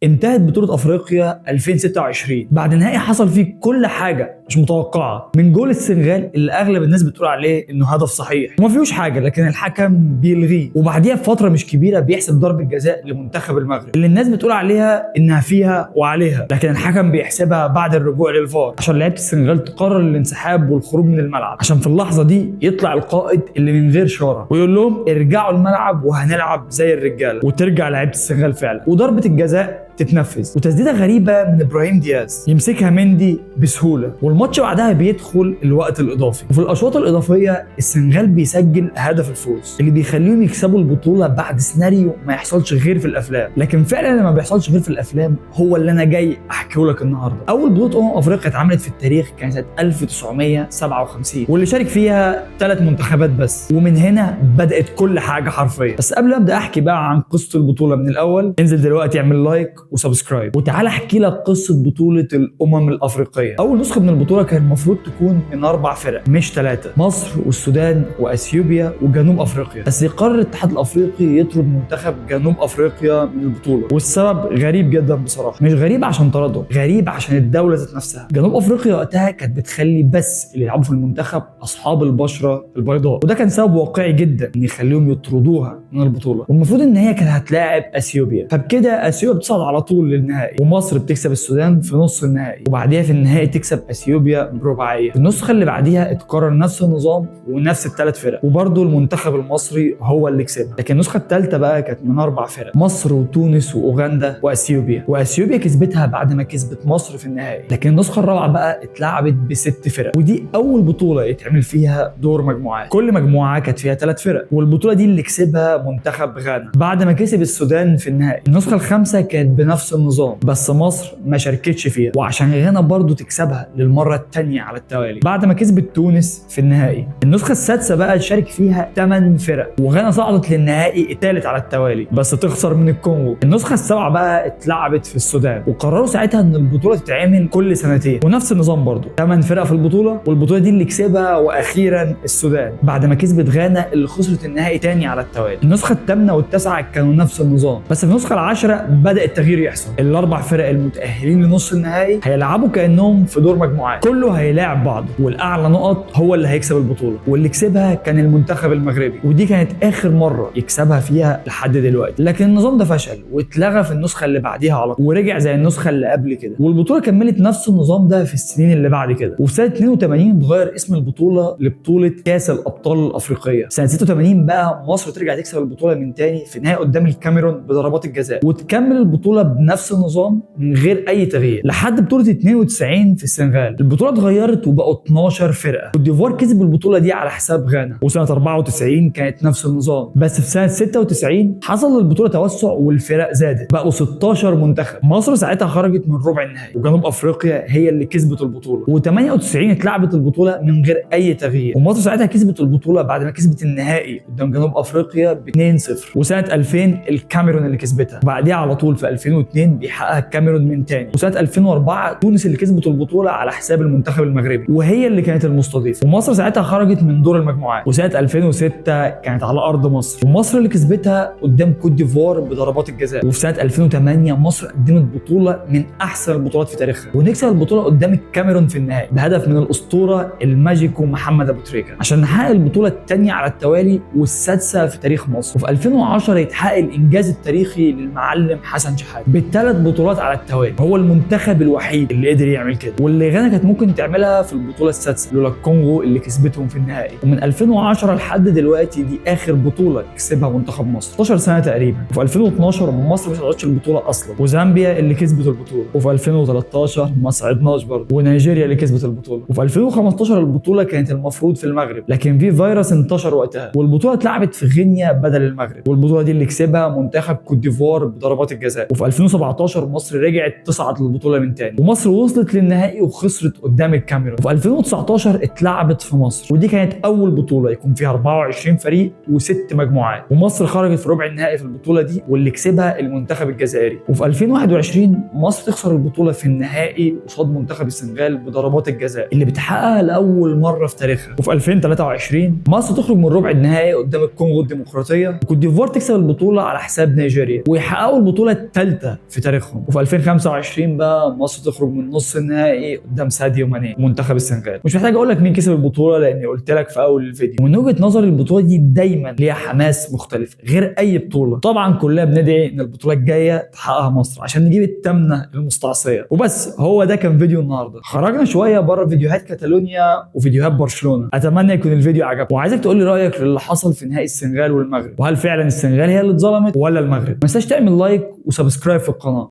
انتهت بطولة افريقيا 2026 بعد نهائي حصل فيه كل حاجة مش متوقعة، من جول السنغال اللي اغلب الناس بتقول عليه انه هدف صحيح وما فيهوش حاجة لكن الحكم بيلغيه، وبعديها بفترة مش كبيرة بيحسب ضربة جزاء لمنتخب المغرب اللي الناس بتقول عليها انها فيها وعليها، لكن الحكم بيحسبها بعد الرجوع للفار عشان لعيبة السنغال تقرر الانسحاب والخروج من الملعب، عشان في اللحظة دي يطلع القائد اللي من غير شارة ويقول لهم ارجعوا الملعب وهنلعب زي الرجالة، وترجع لعيبة السنغال فعلا وضربة الجزاء تتنفذ، وتسديده غريبة من ابراهيم دياز يمسكها مندي بسهولة، والماتش بعدها بيدخل الوقت الاضافي، وفي الاشواط الاضافية السنغال بيسجل هدف الفوز اللي بيخليهم يكسبوا البطولة بعد سيناريو ما يحصلش غير في الافلام، لكن فعلا اللي ما بيحصلش غير في الافلام هو اللي انا جاي احكيه لك النهارده. اول بطوله افريقيا اتعملت في التاريخ كانت سنة 1957 واللي شارك فيها 3 منتخبات بس، ومن هنا بدات كل حاجة حرفيا. بس قبل ما ابدا احكي بقى عن قصة البطولة من الاول، انزل دلوقتي اعمل like و subscribe وتعالى احكي لك قصة بطوله الامم الافريقية. اول نسخه من البطولة كان المفروض تكون من 4 فرق مش 3، مصر والسودان واثيوبيا وجنوب افريقيا، بس قرر الاتحاد الافريقي يطرد منتخب جنوب افريقيا من البطولة، والسبب غريب جدا بصراحة، مش غريب عشان طردهم، غريب عشان الدولة ذات نفسها. جنوب افريقيا وقتها كانت بتخلي بس اللي يلعبوا في المنتخب اصحاب البشرة البيضاء، وده كان سبب واقعي جدا ان يخليهم يطردوها من البطولة، والمفروض ان هي كانت هتلاعب اثيوبيا، فبكده اثيوبيا بتصعد على طول للنهائي، ومصر بتكسب السودان في نص النهائي، وبعديها في النهائي تكسب اثيوبيا برباعيه. في النسخة اللي بعديها اتكرر نفس النظام ونفس الثلاث فرق، وبرده المنتخب المصري هو اللي كسبها، لكن النسخة الثالثة بقى كانت من 4 فرق، مصر وتونس واوغندا واثيوبيا، واثيوبيا كسبتها بعد ما كسبت مصر في النهائي. لكن النسخة الرابعة بقى اتلعبت ب6 فرق، ودي اول بطوله يتعمل فيها دور مجموعات، كل مجموعة كانت فيها 3 فرق، والبطوله دي اللي كسبها منتخب غانا بعد ما كسب السودان في النهائي. النسخة الخامسة كانت بنفس النظام بس مصر ما شاركتش فيها، وعشان غانا برضو تكسبها للمرة الثانية على التوالي بعد ما كسبت تونس في النهائي. النسخة السادسة بقى شارك فيها 8 فرق، وغانا صعدت للنهائي الثالث على التوالي بس تخسر من الكونغو. النسخة السابعة بقى اتلعبت في السودان، وقرروا ساعتها ان البطولة تتعمل كل سنتين، ونفس النظام برضو 8 فرق في البطولة، والبطوله دي اللي كسبها واخيرا السودان بعد ما كسبت غانا اللي خسرت النهائي تاني على التوالي. النسخة الثامنة والتاسعه كانوا نفس النظام، بس في النسخة العاشرة بدا التغيير يحصل، ال4 فرق المتاهلين لنص النهائي هيلعبوا كانهم في دور مجموعات، كله هيلاعب بعضه والاعلى نقط هو اللي هيكسب البطولة، واللي كسبها كان المنتخب المغربي، ودي كانت اخر مرة يكسبها فيها لحد دلوقتي. لكن النظام ده فشل واتلغى في النسخة اللي بعديها على طول، ورجع زي النسخة اللي قبل كده، والبطوله كملت نفس النظام ده في السنين اللي بعد كده. وفي سنة 82 اتغير اسم البطولة لبطولة كاس الابطال الافريقية. سنة 86 بقى مصر ترجع تكسب البطولة من تاني في نهائي قدام الكاميرون بضربات الجزاء، وتكمل البطولة بنفس النظام من غير اي تغيير لحد بطوله 92 في السنغال. البطولة اتغيرت وبقوا 12 فرقه، كوت ديفوار كسب البطولة دي على حساب غانا. وسنة 94 كانت نفس النظام، بس في سنة 96 حصل للبطولة توسع والفرق زادت، بقوا 16 منتخب. مصر ساعتها خرجت من ربع النهائي، وجنوب افريقيا هي اللي كسبت البطولة. و98 اتلعبت البطولة من غير اي تغيير، ومصر ساعتها كسبت البطولة بعد ما كسبت النهائي قدام جنوب افريقيا ب 2-0. وسنة 2000 الكاميرون اللي كسبتها، وبعديها على طول في 2002 بيحققها الكاميرون من تاني. وسنة 2004 تونس اللي كسبت البطولة على حساب المنتخب المغربي، وهي اللي كانت المستضيفة، ومصر ساعتها خرجت من دور المجموعات. وسنة 2006 كانت على ارض مصر، ومصر اللي كسبتها قدام كوت ديفوار بضربات الجزاء. وفي سنة 2008 مصر قدمت بطوله من احسن البطولات في تاريخها، ونكسب البطولة قدام الكاميرون في النهائي بهدف من الاسطورة الماجيكو محمد ابو تريكه، عشان نحقق البطولة الثانية على التوالي والسادسه في تاريخ مصر. وفي 2010 يتحقق الانجاز التاريخي للمعلم حسن شحاته ب3 بطولات على التوالي، هو المنتخب الوحيد اللي قدر يعمل كده، واللي غانا كانت ممكن تعملها في البطولة السادسة لولا الكونغو اللي كسبتهم في النهائي. ومن 2010 لحد دلوقتي دي اخر بطوله كسبها منتخب مصر، 16 سنة تقريبا. وفي 2012 مصر ما صعدتش البطولة اصلا، وزامبيا اللي كسبت البطولة. وفي 2013 ما صعدناش برضه، ونيجيريا اللي كسبت البطولة. وفي 2015 البطولة كانت المفروض في المغرب، لكن في فيروس انتشر وقتها والبطوله اتلعبت في غينيا بدل المغرب، والبطوله دي اللي كسبها منتخب كوت ديفوار بضربات الجزاء. وفي 2017 مصر رجعت تصعد للبطولة من تاني، ومصر وصلت للنهائي وخسرت خسرت قدام الكاميرون. وفي 2019 اتلعبت في مصر، ودي كانت اول بطوله يكون فيها 24 فريق وست مجموعات، ومصر خرجت في ربع النهائي في البطولة دي واللي كسبها المنتخب الجزائري. وفي 2021 مصر تخسر البطولة في النهائي قصاد منتخب السنغال بضربات الجزاء اللي بتحققها لاول مرة في تاريخها. وفي 2023 مصر تخرج من ربع النهائي قدام الكونغو الديمقراطية، وكوت ديفوار تكسب البطولة على حساب نيجيريا ويحققوا البطولة الثالثة في تاريخهم. وفي 2025 بقى مصر تخرج من نص النهائي قدام ساديو ماني منتخب السنغال. مش محتاج اقول لك مين كسب البطولة لاني قلت لك في اول الفيديو. ومن وجهه نظري البطولة دي دايما ليها حماس مختلف غير اي بطوله. طبعا كلنا بندعي ان البطولة الجاية تحققها مصر عشان نجيب التامنه المستعصيه. وبس هو ده كان فيديو النهارده، خرجنا شوية بره فيديوهات كاتالونيا وفيديوهات برشلونة. اتمنى يكون الفيديو عجبك، وعايزك تقول لي رايك للي حصل في نهائي السنغال والمغرب، وهل فعلا السنغال هي اللي اتظلمت ولا المغرب. ما تنساش تعمل like و subscribe في القناة.